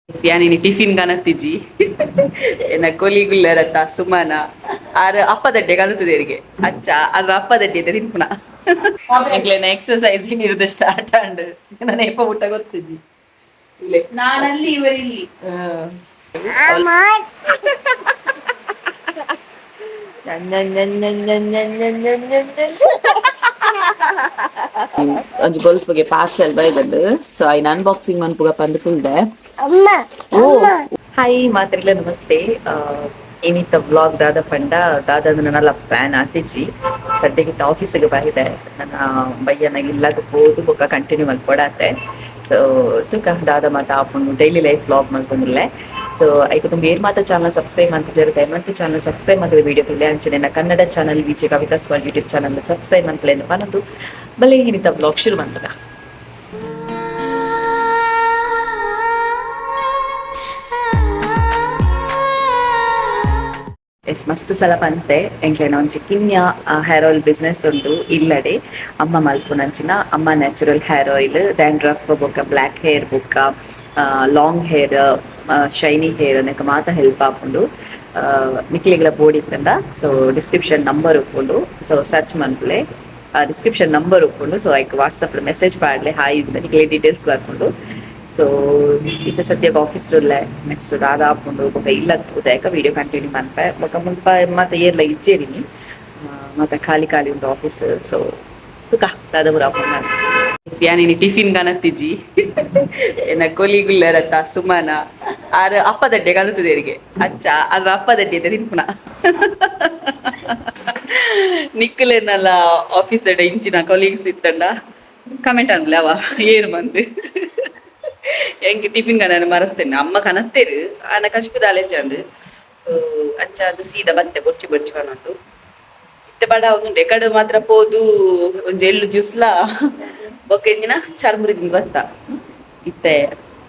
ಯಾನಿನಿ tiffin ಕನತ್ತಿಜಿ ಎನ್ನ ಕೊಲಿಗುಲ್ಲರತ್ತ ಸುಮನ ಆರ್ ಅಪ್ಪದಡ್ಡೆ ಕನತದೇರಿಗೆ ಅಚ್ಚ ಅದ್ರ ಅಪ್ಪದಡ್ಡೆ ತಿನ್ಪುಣ. ಎಂಕ್ಲೆನ ಎಕ್ಸರ್ಸೈಸ್ ಇರುದು ಸ್ಟಾರ್ಟ್ ಆಂಡ್. ನನ್ನ ಏಪ ಊಟ ಗೊತ್ತಿಜ್ಜಿ. ನಾನಲ್ಲಿ ಇವರಿಲ್ಲಿ. ಒಂಜಿ ಬೊಲ್ಪುಗೆ ಪಾರ್ಸೆಲ್ ಬೈದಂಡು, ಸೊ ಐನ್ ಅನ್ಬಾಕ್ಸಿಂಗ್ ಮನ್ಪುಗ ಪಂದ್ ಕುಲ್ದೆ. ಓ ಹಾಯ್, ಮಾತ್ರಿಲ್ಲ ನಮಸ್ತೆ. ಏನಿತ್ತ ವ್ಲಾಗ್ ದಾದ ಪಂಡ, ದಾದ ನನ್ನ ಪ್ಲಾನ್ ಆತಿಜಿ. ಸದ್ಯಕ್ಕೆ ಆಫೀಸಿಗೆ ಬೈದೆ. ನನ್ನ ಬಯ್ಯನ ಇಲ್ಲಾಗ ಪೋದು ಬೊಕ್ಕ ಕಂಟಿನ್ಯೂ ಮಲ್ಪೊಡಾತೆ. ಸೊ ತುಕ ದಾದ ಮಾತ ಆಪುಂಡು, daily life vlog ಮಲ್ತೊಂದುಲ್ಲೆ. So ಐಕ್ ತುಂಬ ಏರ್ ಮಾತ ಚಾನಲ್ ಸಬ್ಸ್ಕ್ರೈಬ್ ಮಂತಿಜರ್, ದಯಮಾಡಿ ಚಾನಲ್ ಸಬ್ಸ್ಕ್ರೈಬ್ ಮಾಡಿದ ವಿಡಿಯೋ ತುಲೆ. ಅಂಚನೆ ನನ್ನ Kannada channel Vijay Kavitha's world YouTube channel subscribe ಮಂತಲೆ ಪನೊಂದು ಬಲೆ, ಏನಿತ್ತ ವ್ಲಾಗ್ ಶುರು ಮಂತದ. ಎಸ್, ಮಸ್ತ್ ಸಲ ಪಂತೆ, ಎಂಕ್ಲೆನ ಒಂಜಿ ಕಿನ್ಯ hair oil business ಉಂಡು ಇಲ್ಲಡೆ. ಅಮ್ಮ ಮಲ್ಪುನಂಚಿನ ಅಮ್ಮ natural hair oil, dandruff ಬೊಕ್ಕ ಬ್ಲ್ಯಾಕ್ ಹೇರ್ ಬೊಕ್ಕ long hair, shiny hair ನೆಕ್ ಮಾತ ಹೆಲ್ಪ್ ಆಪುಂಡು. ನಿಕ್ಲೆಗ್ಲ ಬೋಡಿತ್ತಂಡ so description number ಉಪ್ಪುಂಡು, ಸೊ ಸರ್ಚ್ ಮನ್ಪುಲೆ. ಡಿಸ್ಕ್ರಿಪ್ಷನ್ ನಂಬರ್ ಉಪ್ಪುಂಡು, ಸೊ ಐಕ್ ವಾಟ್ಸಪ್ ಮೆಸೇಜ್ ಪಾಡ್ಲೆ ಹಾಯ್, ನಿಕ್ಲೆ ಡೀಟೇಲ್ಸ್ ಬರ್ಪುಂಡು. ಸೊ ಇತ್ತೆ ಸದ್ಯಕ್ಕೆ ಆಫೀಸ್ ಉಲ್ಲೆ. ನೆಕ್ಸ್ಟ್ ದಾದ ಆಪುಂಡು ಬೊಕ ಇಲ್ಲ ತೂದಾಕ ವಿಡಿಯೋ ಕಂಟಿನ್ಯೂ ಮನ್ಪೆ. ಬೊಕ ಮುಲ್ಪ ಮಾತ ಏರ್ಲ ಇಜ್ಜೇರಿನಿ, ಮಾತ ಖಾಲಿ ಖಾಲಿ ಉಂಟು ಆಫೀಸ್. ಸೊ ತುಕ ದಾದ ಪೂರ ಆಪುಂಡು. ಯಾನಿನಿ ಟಿಫಿನ್ ಕನತ್ತಿಜಿ. ಎನ್ನ ಕೊಲಿಗುಲ್ಲರತ್ತ ಸುಮನ ಆರ್ ಅಪ್ಪದಡ್ಡೆ ಕನತದೇರಿಗೆ ಅಚ್ಚ ಅದ್ರ ಅಪ್ಪದಡ್ಡೆ ತಿನ್ಪುಣ. ನಿಕ್ಕುಲೆನಲ್ಲ ಆಫೀಸ್ ಇಂಚಿನ ಕೊಲೀಗ್ಸ್ ಇತ್ತಂಡ ಕಮೆಂಟ್ ಅನ್ಲೆ ಅವ ಏರು ಮಂತ್. ಎಂಕ್ ಟಿಫಿನ್ ಕನ ಮರತ್ತೇನೆ, ಅಮ್ಮ ಕನತ್ತೇರು ಆನ ಕಚ್ಪುದಾಲೆ ಅಂಡ್ ಅಂಚ ಅದು ಸೀದಾ ಬತ್ತೆ ಬೊರ್ಚಿ ಬೊರ್ಚಿ ಪನೊಂದು. ಇತ್ತೆ ಬಡ ಉಂಡು ಎಕಡೆ ಮಾತ್ರ ಪೋದು ಒಂಜಿ ಎಳ್ಳು ಜ್ಯೂಸ್ಲಾ ಬೊಕ್ಕ ಎಂಜಿನ ಚರ್ಮುರಿ ಬತ್ತ. ಇತ್ತೆ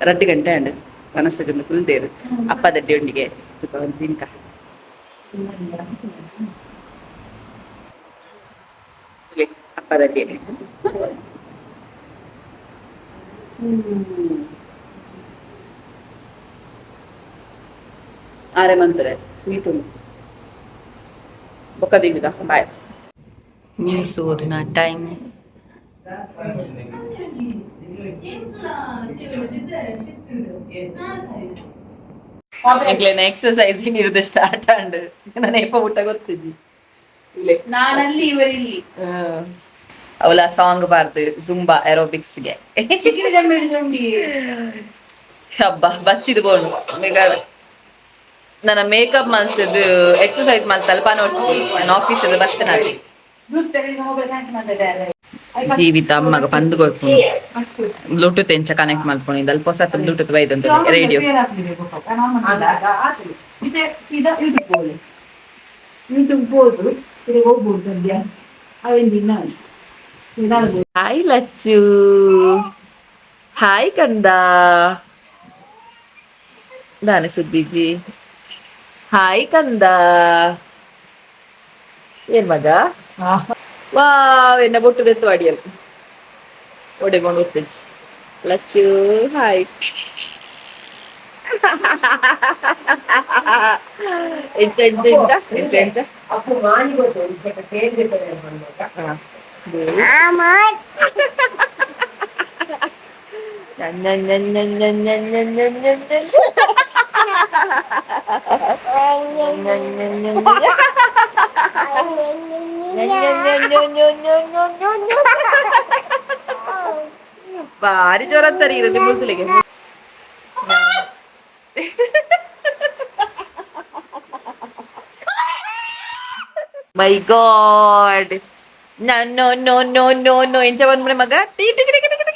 2 ಗಂಟೆ ಅಂಡ್ ಮನಸ್ಸಿಗೆ ಕುಲ್ದೇರು ಅಪ್ಪದಡ್ಡಿ ಉಂಡಿಗೆ ತಿಂಕ. ಅಪ್ಪದಡ್ಡಿ ಆರೆ ಮಂತ್ರೆ ಸ್ವೀಟ್ ಉಂಟು. ಬೊಕ್ಕ ದಿಂಗುದ, ಬಾಯ್. ನ್ಯೂಸ್ ಓದಿನ ಟೈಮ್. ಎಂಕ್ಲೆನ ಎಕ್ಸರ್ಸೈಸ್ ಇರುದು ಸ್ಟಾರ್ಟ್ ಆಂಡ್. ನನ್ನ ಏಪ ಊಟ ಗೊತ್ತಿಜ್ಜಿ. ನಾನಲ್ಲಿ ಇವರಿಲ್ಲಿ. ಅವಳ ಸಾಂಗ್ ಬಾರ್ದು ಜುಂಬಾ ಏರೋಬಿಕ್ಸ್ಗೆ. ಹಬ್ಬ ಬಚ್ಚಿದ ಬೋನು. ನನ್ನ ಮೇಕಪ್ ಮಲ್ತದ್ದು ಎಕ್ಸರ್ಸೈಸ್ ಮಲ್ತಲ್ಲ ಪನೊರ್ಚಿ, ನನ್ನ ಆಫೀಸ್ ಬರ್ತೇನೆ. ಜೀವಿತ ಅಮ್ಮಗ ಪಂದು ಕೊರ್ಪುಂಡು. ಬ್ಲೂಟೂತ್ ಎಂಚ ಕನೆಕ್ಟ್ ಮಲ್ಪುಂಡು ಇಂದಲ್ ಪೊಸತ್ ಬ್ಲೂಟೂತ್ ಬೈದಂತ ರೇಡಿಯೋ. ಹಾಯ್ ಲಚ್ಚು, ಹಾಯ್ ಕಂದ, ದಾನೆ ಸುದ್ದಿಜಿ? ಹಾಯ್ ಕಂದ, ಏನ್ ಮಗ? ವಾವ್, ಎನ್ನ ಬೊಟ್ಟು ಅಡಿಯಲ್ ಒಡೆ ಕೊಂಡು ಗೊತ್ತಿಜ್ಜಿ. ಲಚ್ಚು ಹಾಯ್. ಎಂಚ ಎಂಚ ಎಂಚ ಎಂಚ ಎಂಚ? ಭಾರಿ ಜೋರ ಅಂತಾರೆ ಇರೋದು ಮುಲ್ತುಲಿಗೆ. My god, no no no no no no. ಎಂಚ ಬಂದ್ಬಿಡೆ ಮಗ? Tea T T T T T T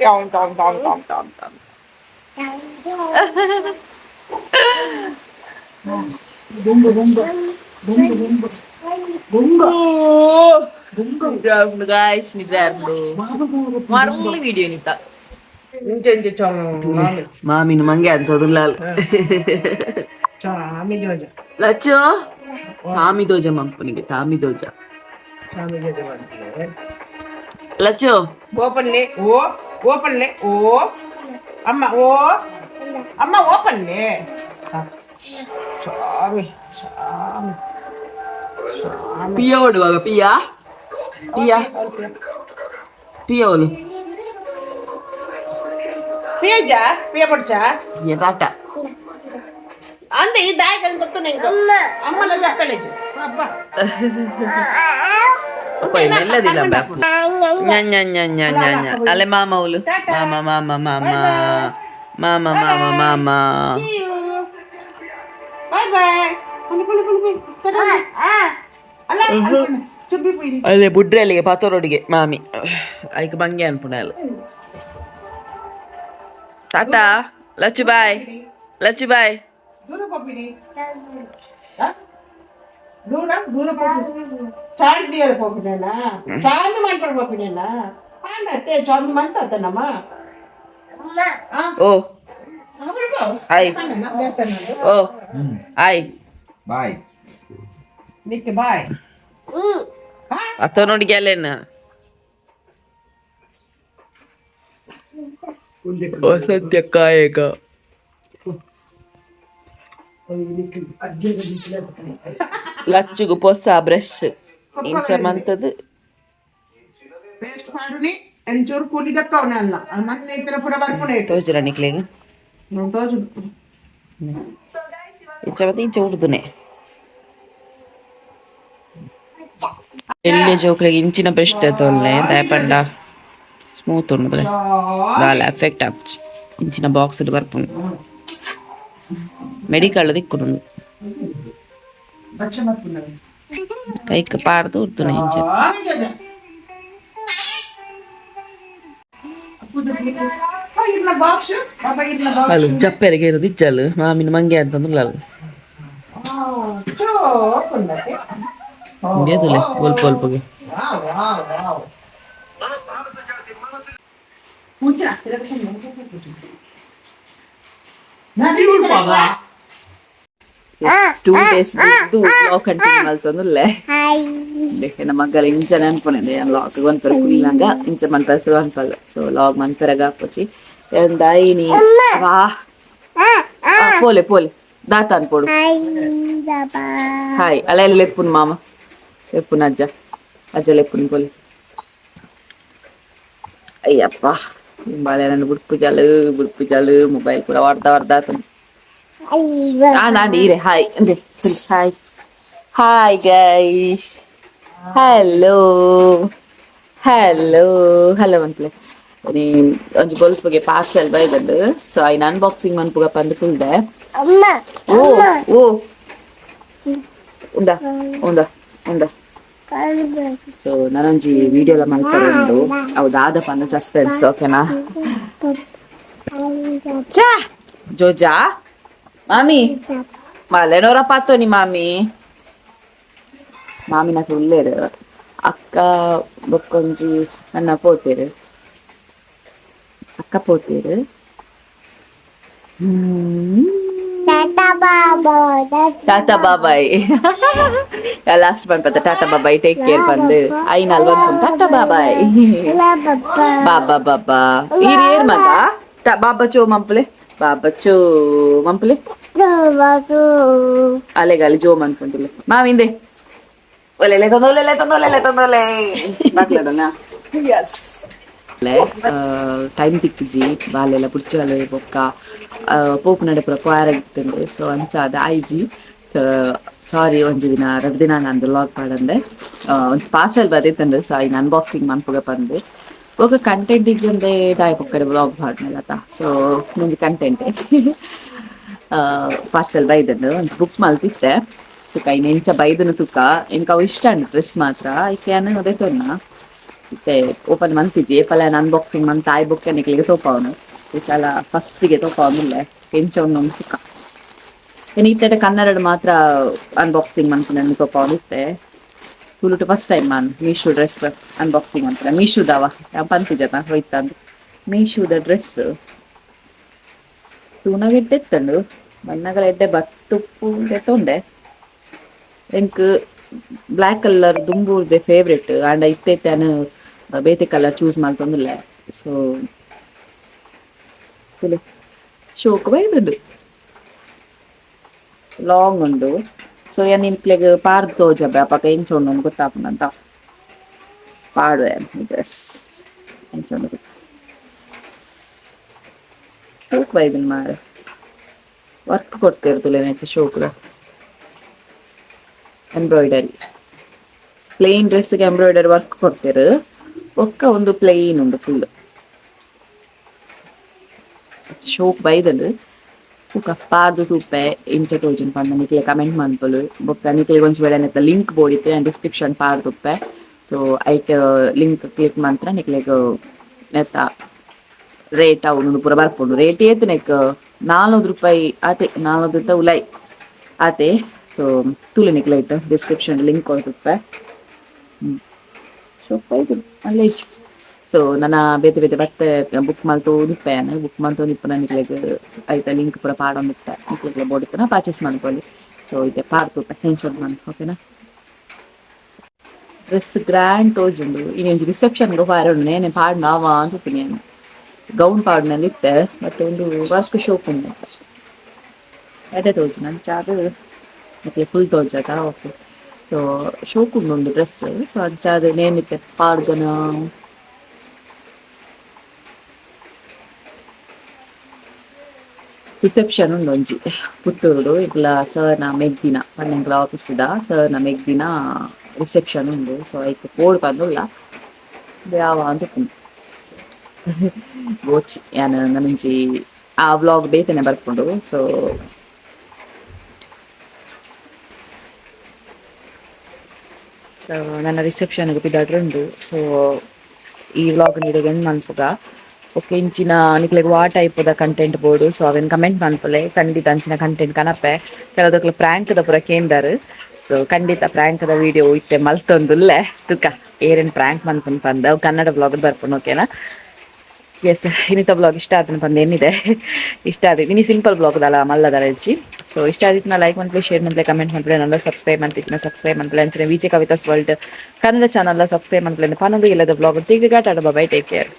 Tom Tom Tom Tom Tom Tom. Guys, ನಿದ್ರೆ ಆರ್ದು ಮರಳಿ ವಿಡಿಯೋ ನಿತ್ತ. ಮಾಮಿನ ಮಂಗೆ ಅಂತ ಲಚ್ಚು ತಾಮಿ ದೋಜ ಮಂಪನಿಗೆ ತಾಮಿ ದೋಜ ಲಚ್ಚು. ಓಪನ್ಲೆ, ಓ ಓಪನ್ಲೆ, ಓ. ಅಮ್ಮ ಓ ಅಮ್ಮ ಓಪನ್ನೇ ಸ್ವಾಮಿ ಸ್ವಾಮಿ. ಪಿಯ ಓಡುವಾಗ ಪಿಯ ಪಿಯ ಪಿಯ ಓಲು. ಪಿಯಜ್ಜ ಪಿಯ ಪಡ್ಚಾ. ಪಿಯ ಟಾಟಾ. ಅಂದೆ ಈ ದಾಯಕ ಗೊತ್ತು ನಿಂಗೆ ಅಮ್ಮಲ ಜಪ್ಪಲೇಜು ಅಬ್ಬ. ಮೆಲ್ಲದಿಲ್ಲ. ಅಲೆ ಮಾಮ ಉಲು ಮಾಮ ಮಾಮ ಮಾಮ ಮಾಮ ಮಾಮ ಮಾಮ. Bye bye. ಅಲ್ಲೇ ಬುಡ್ರಲ್ಲಿಗೆ ಪಾತೋರೋಡಿಗೆ ಮಾಮಿ ಐಕ್ ಬಂಗೆ ಅನ್ಪುಣಲ್ಲ. Tata Lachchu bye Lachchu bye. ದೂರ ಪಪ್ಪಿನಿ ದೂರ ದೂರ ಪಪ್ಪಿ ಚಾರ್ಜ್ ದಿಯರ ಪಪ್ಪಿನೇನ ಚಾರ್ಜ್ ಮಾಡ್ಕೊಂಡು ಪಪ್ಪಿನೇನ ಅತ್ತೆ ಚಾರ್ಜ್ ಮಂತ ನಮ್ಮ. ಓ ಹಾಯ್ ಓ ಹಾಯ್. ಬಾಯ್. ನಿಕ್ಕೆ ಬಾಯ್. ಅತ್ತನೋಡಿಗೆ ಅಲ್ಲೇನ ವಸಂತ್ಯ ಕಾಯಕ ಲಚ್ಚುಗು ಪೊಸ ಬ್ರಷ್ ಇಂಚ ಮಂತದ್ದು. ಪೇಸ್ಟ್ ಮಾಡುನಿ ಎಂಚೂರು ಕೂಲಿ ದಕ್ಕವನೆ ಅಲ್ಲ ಮೊನ್ನೆ ಇತರ ಪೂರ ಬರ್ಪುಣೆ. ತೋಜುರ ನಿಕ್ಲೆಗ್? ತೋಜು. ಇಂಚ ಮತ್ತೆ ಇಂಚ ಉರ್ದುನೆ ಎಲ್ಲಿ ಜೋಕ್ಲೆಗ್ ಇಂಚಿನ ಬ್ರಷ್ ತೋಲ್ನೆ ದಾಯಪಂಡ ಸ್ಮೂತ್ ಉಂಡುದ್ರೆ ದಾಲ ಎಫೆಕ್ಟ್ ಆಪ್ಚಿ. ಇಂಚಿನ ಬಾಕ್ಸ್ ಬರ್ಪುಂಡು ಮೆಡಿಕಲ್ ದಿಕ್ಕುಂಡು ಕೈಕ್ ಪಾಡ್ದು ಉರ್ದುನೆ ಇಂಚ. ಬಾಕ್ಸ್ ಬಾಬಾ ಇರ್ನ ಬಾಕ್ಸ್. ಅಲ್ಲ ಜಪ್ಪೆರಿಗೆ ಇರೋದು ಇಜ್ಜಲ್ ಮಾಮಿನ ಮಂಗೆ ಅಂತಂದು ಇಂಗೇದುಲೆ ಒಲ್ಪ ಒಲ್ಪಗೆ. Wow wow wow. 2 days ಬಿದ್ದು ಲಾಗ್ ಕಂಟಿನ್ಯೂ ಮಲ್ತೊಂದುಲ್ಲೆ. ನಮ್ಮ ಮಗ್ಗಲ ಇಂಚ ನೆನ್ಪುನೆ ಲಾಗ್ ಒನ್ಪೆರ ಕುಲ್ಲಂಗ ಇಂಚ ಮನ್ಪೆರ ಸುರು ಅನ್ಪಲ್ಲ. ಸೊ ಲಾಗ್ ಮನ್ಪೆರಗ ಹಾಪೊಚಿ ದಾಯಿನಿ ವಾ ಪೋಲೆ ಪೋಲೆ ದಾತ ಅನ್ಪೋಡು. ಹಾಯ್ ಅಲ್ಲ ಎಲ್ಲ ಲೆಪ್ಪುನ್ ಮಾಮ ಲೆಪ್ಪುನ್ ಅಜ್ಜ ಅಜ್ಜ ಲೆಪ್ಪುನ್ ಪೋಲೆ. ಅಯ್ಯಪ್ಪ ಬಾಳೆ ನನ್ನ ಬುಡ್ಪು ಜಾಲು ಬುಡ್ಪು ಜಾಲು ಮೊಬೈಲ್ ಕೂಡ ವಾಡ್ತಾ ವಾಡ್ತಾ ನಾನು ಈರೆ ಹಾಯ್ ಅಂದೆ. Hi hi guys hello hello hello ಮನ್ಪುಲೆ. ಒಂಜಿ ಬೊಲ್ಪುಗೆ ಪಾರ್ಸೆಲ್ ಬೈದಂಡು. ಸೊ ಐನ್ ಅನ್ಬಾಕ್ಸಿಂಗ್ ಮನ್ಪುಗ ಪಂದ್ ಕುಲ್ದೆ. ಓ ಓ ಉಂದಾ ಉಂದಾ ಉಂದಾ. ಸೊ ನಾನೊಂಜಿ ವಿಡಿಯೋ ಎಲ್ಲ ಮಲ್ಪರೆ ಉಂಡು. ಅವು ದಾದ ಪಂದ ಸಸ್ಪೆನ್ಸ್ ಓಕೆನಾ? ಚಾ ಜೋಜಾ ಮಾಮಿ ಮಲೆನೋರ ಪಾತೋನಿ ಮಾಮಿ ಮಾಮಿನ ಉಲ್ಲೇರು ಅಕ್ಕ ಬೊಕ್ಕೊಂಜಿ ನನ್ನ ಪೋತೇರು ಅಕ್ಕ ಪೋತೇರು. ಟಾಟಾ ಬಾಬಾಯ್ ಲಾಸ್ಟ್ ಪನ್ಪತ್ತ ಟಾಟಾ ಬಾಬಾಯ್ ಟೇಕ್ ಕೇರ್ ಬಂದು ಐನಾಲ್ ಬಂದು ಟಾಟಾ ಬಾಬಾಯ್ ಬಾಬಾ ಬಾಬಾ ಈರ್ ಏರ್ ಮಗ ಬಾಬಾ ಚೋ ಮಂಪುಲೆ ಬಾಬಾ ಚೋ ಮಂಪುಲೆ ಅಲೆಗಾಲಿ ಜೋ ಮನ್ಪುಂಟುಲೆ ಮಾವಿಂದೆ ಒಲೆಲೆ ತೊಂದೊಲೆಲೆ ತೊಂದೊಲೆಲೆ ತೊಂದೊಲೆ ಬಾಕ್ಲಡನ ಟೈಮ್ ತಿಕ್ಕಿಜಿ ಬಾಲೆಲ್ಲ ಪುಡ್ಚಾಲೆ ಬೊಕ್ಕ ಪೋಪು ನಡೆ ಪೂರ ಪೋಯಾರ ಸೊ ಅಂಚಾದ ಆಯ್ಜಿ. ಸಾರಿ ಒಂಜಿ ದಿನ ರಡ್ಡ್ ದಿನ ನಂದು ಲಾಗ್ ಪಾಡಂದೆ. ಒಂಜಿ ಪಾರ್ಸೆಲ್ ಬದಿತ್ತಂದು. ಸೊ ಐನ್ ಅನ್ಬಾಕ್ಸಿಂಗ್ ಮನ್ಪುಗ ಪಂದು ಬೊಕ ಕಂಟೆಂಟ್ ಇಜ್ಜಂದೆ ದಾಯ ಪೊಕ್ಕಡೆ ವ್ಲಾಗ್ ಪಾಡ್ನಲತ. ಸೊ ಒಂಜಿ ಕಂಟೆಂಟ್ ಪಾರ್ಸೆಲ್ ಬೈದಂಡು ಒಂಜಿ ಬುಕ್ ಮಲ್ತಿತ್ತೆ. ತುಕ ಐನ್ ಎಂಚ ಬೈದನು ತುಕ ಎಂಕ್ ಅವು ಇಷ್ಟ ಉಂಡು ಡ್ರೆಸ್ ಮಾತ್ರ ಐಕೆ ಯಾನ್ ದೆತೊನ್ನ ಇತ್ತೆ ಓಪನ್ ಮಂತಿಜಿ. ಏಪಲ ಯಾನ್ ಅನ್ಬಾಕ್ಸಿಂಗ್ ಮಂತ್ ಆಯ್ ಬೊಕ್ಕ ನಿಕ್ಲೆಗ್ ತೋಪಾವುನು. ಈ ಸಲ ಫಸ್ಟಿಗೆ ತೋಪಾವೊಂದುಲ್ಲೆ ಎಂಚ ಉಂಡು ತುಕ. ಇನ್ನು ಇತ್ತೆಟ ಕನ್ನಡ ಮಾತ್ರ ಅನ್ಬಾಕ್ಸಿಂಗ್ ಮನ್ಪುನ ತೋಪಾವೊಂದಿತ್ತೆ. ತುಳುಟು ಫಸ್ಟ್ ಟೈಮ್ ನಾನು ಮೀಶೋ ಡ್ರೆಸ್ ಅನ್ಬಾಕ್ಸಿಂಗ್ ಮನ್ಪುನ. ಮೀಶೋದವ ಪನ್ಪಿಜತ ಹೋಯ್ತಂದು ಮೀಶೋದ ಡ್ರೆಸ್ ತೂನಗ ಎಡ್ಡೆ ಇತ್ತುಂಡು ಬಣ್ಣಗಳ ಎಡ್ಡೆ ಬತ್ತುಪ್ಪು ದೆತೊಂಡೆ. ಎಂಕ್ ಬ್ಲ್ಯಾಕ್ ಕಲರ್ ದುಂಬುರ್ದೆ ಫೇವ್ರೆಟ್ ಆಂಡ ಇತ್ತೆ ಯಾನ್ ಬೇತೆ ಕಲರ್ ಚೂಸ್ ಮಲ್ತೊಂದುಲ್ಲೆ. ಸೊ ತುಲೆ ಶೋಕ್ ಬೈದುಂಡು ಲಾಂಗ್ ಉಂಡು. ಸೊ ಯಾನ್ ನಿಕ್ಲೆಗ್ ಪಾರ್ದ್ ತೋಜಬೆ ಅಪಗ ಎಂಚ ಉಂಡು ಗೊತ್ತಾಪುಂಡಂತ ಪಾಡುವೆ ಈ ಡ್ರೆಸ್ ಎಂಚ ಉಂಡು ಗೊತ್ತ ಶೋಕ್ ಬೈದುಂಡು ಮಾರೆ. ವರ್ಕ್ ಕೊಡ್ತೇರು ತುಲೆ ನೆಟ್ ಶೋಕ್ದ ಎಂಬ್ರಾಯ್ಡರಿ. ಪ್ಲೇನ್ ಡ್ರೆಸ್ಗೆ ಎಂಬ್ರಾಯ್ಡರಿ ವರ್ಕ್ ಕೊಡ್ತೇರು. ಬೊಕ್ಕ ಒಂದು ಪ್ಲೇನ್ ಉಂಡು ಫುಲ್. ಶೋಕ್ ಬೈದುಂಡು. ಬೊಕ್ಕ ಪಾರ್ದ್ ತೂಪೆ ಇಂಚ ತೋಜುಂಡು ಪಂದ್ ನಿಕ್ಲೆ ಕಮೆಂಟ್ ಮನ್ಪೊಲು. ಬೊಕ್ಕ ನಿಕ್ಲೆಗ್ ಒಂಜಿ ವೇಳೆ ನೆತ್ತ ಲಿಂಕ್ ಬೋಡಿತ್ತೆ ಯಾನ್ ಡಿಸ್ಕ್ರಿಪ್ಷನ್ ಪಾರ್ದುಪ್ಪೆ. ಸೊ ಐಟ್ ಲಿಂಕ್ ಕ್ಲಿಕ್ ಮಂತ್ರ ನಿಕ್ಲೆಗ್ ನೆತ್ತ ರೇಟ್ ಅವು ಉಂದು ಪೂರ ಬರ್ಪುಂಡು. ರೇಟ್ ಏತ್ ನೆಕ್ 400 ರೂಪಾಯಿ ಆತೆ, 400 ಉಲಾಯಿ ಆತೆ. ಸೊ ತೂಲೆ, ನಿಕ್ಲೆ ಐಟ್ ಡಿಸ್ಕ್ರಿಪ್ಷನ್ ಲಿಂಕ್ ಕೊರ್ತುಪ್ಪೆ. ಶೋಕ್ ಬೈದುಂಡು, ಮಲ್ಲೆ ಇಜ್ಜಿ. ಸೊ ನನ ಬೇತೆ ಬೇತೆ ಬತ್ತೆ ಬುಕ್ ಮಲ್ತೊಂದಿಪ್ಪೆ ಯಾನ್. ಬುಕ್ ಮಲ್ತೊಂದಿಪ್ಪುನ ನಿಕ್ಲೆಗ್ ಐತ ಲಿಂಕ್ ಪೂರ ಪಾಡೊಂದಿಪ್ಪೆ. ನಿಕ್ಲೆಗ್ಲ ಬೋಡಿತ್ತುಂಡ ಪರ್ಚೇಸ್ ಮನ್ಪೊಲಿ. ಸೊ ಇತ್ತೆ ಪಾರ್ದ್ ತೂಪೆ ಎಂಚ ಉಂಡು ಪಂದ್, ಓಕೆನಾ? ಡ್ರೆಸ್ ಗ್ರ್ಯಾಂಡ್ ತೋಜುಂಡು. ಇನಿ ಒಂಜಿ ರಿಸೆಪ್ಷನ್ ಗ್ ಪಾರುಂಡು ನೇನೆ ಪಾಡ್ನ ಅವ ಅಂತ ಉಪ್ಪುನಿ. ಯಾನ್ ಗೌನ್ ಪಾಡುನಲ್ಲಿ ಇತ್ತೆ, ಬಟ್ ಒಂದು ವರ್ಕ್ ಶೋಕ್ ಉಂಡು, ಎಡ್ಡೆ ತೋಜುಂಡು. ಅಂಚಾದ್ ನಿಕ್ಲೆ ಫುಲ್ ತೋಜದ? ಓಕೆ. ಸೊ ಶೋಕ್ ಉಂಡು ಒಂದು ಡ್ರೆಸ್. ಸೊ ಅಂಚಾದ್ ನೇನಿತ್ತೆ ಪಾಡ್ದನ. ರಿಸೆಪ್ಷನ್ ಉಂಡು ಒಂಜಿ ಪುತ್ತೂರುಡು. ಇಗ್ಲ ಸರ್ನ ಮೆಗ್ದಿನ ಪಂಡ ಆಫೀಸ್ದ ಸರ್ನ ಮೆಗ್ದಿನ ರಿಸೆಪ್ಷನ್ ಉಂಡು. ಸೊ ಐಕ್ ಪೋಡು ಪಂದುಲ್ಲ, ಯಾವ ಅಂತ ಉಪ್ಪುಂಡು ಬೋಚಿ. ಯಾನ್ ನನೊಂಜಿ ಆ ವ್ಲಾಗ್ ಬೇತೆನೆ ಬರ್ಪುಂಡು. ಸೊ ನನ್ನ ರಿಸೆಪ್ಷನ್ಗೆ ಪಿದಾಡ್ರೆ ಉಂಡು. ಸೊ ಈ ವ್ಲಾಗ್ ಇಡೆಗ್ ಎಂಡ್ ಮನ್ಪುಗ. ಓಕೆ, ಇಂಚಿನ ನಿಕ್ಲೆಗ್ ವಾ ಟೈಪ್ ದ ಕಂಟೆಂಟ್ ಬೋಡು, ಸೊ ಅವೆನ್ ಕಮೆಂಟ್ ಮನ್ಪುಲೆ. ಖಂಡಿತ ಅಂಚಿನ ಕಂಟೆಂಟ್ ಕನಪೆ. ಕೆಲವುದಕ್ಲು ಪ್ರಾಂಕ್ ದ ಪೂರ ಕೇಂದಾರ್. ಸೊ ಖಂಡಿತ ಪ್ರಾಂಕ್ ದ ವಿಡಿಯೋ ಇತ್ತೆ ಮಲ್ತೊಂದುಲ್ಲೆ. ತುಕ ಏರೆನ್ ಪ್ರಾಂಕ್ ಮನ್ಪುನ್ ಪಂದ್. ಅವು ಕನ್ನಡ ವ್ಲಾಗ್ ಬರ್ಪುಂಡು, ಓಕೆನಾ? ಎಸ್, ಇನ್ನಿತ ವ್ಲಾಗ್ ಇಷ್ಟ ಆತನ ಪಂದ್ ಏನಿದೆ. ಇಷ್ಟ ಆದಿತ್ತು. ಇನಿ ಸಿಂಪಲ್ ವ್ಲಾಗ್ ದಲ್ಲ ಮಲ್ಲದಲ್ಲ ಇಜ್ಜಿ. ಸೊ ಇಷ್ಟ ಆದಿತ್ತು ಲೈಕ್ ಮನ್ಪುಲೆ, ಶೇರ್ ಮನ್ಪುಲೆ, ಕಮೆಂಟ್ ಮನ್ಪುಲೆ. ನನ್ನ ಸಬ್ಸ್ಕ್ರೈಬ್ ಮಂತಿತ್ತಿನ ಸಬ್ಸ್ಕ್ರೈಬ್ ಮನ್ಪುಲೆ. ಅಂಚನೆ Vijaya Kavitha's world Kannada channel subscribe ಮನ್ಪುಲೆ ಪನೊಂದು ಇಲ್ಲದ ವ್ಲಾಗ್. ತಿರ್ಗ bye, take care.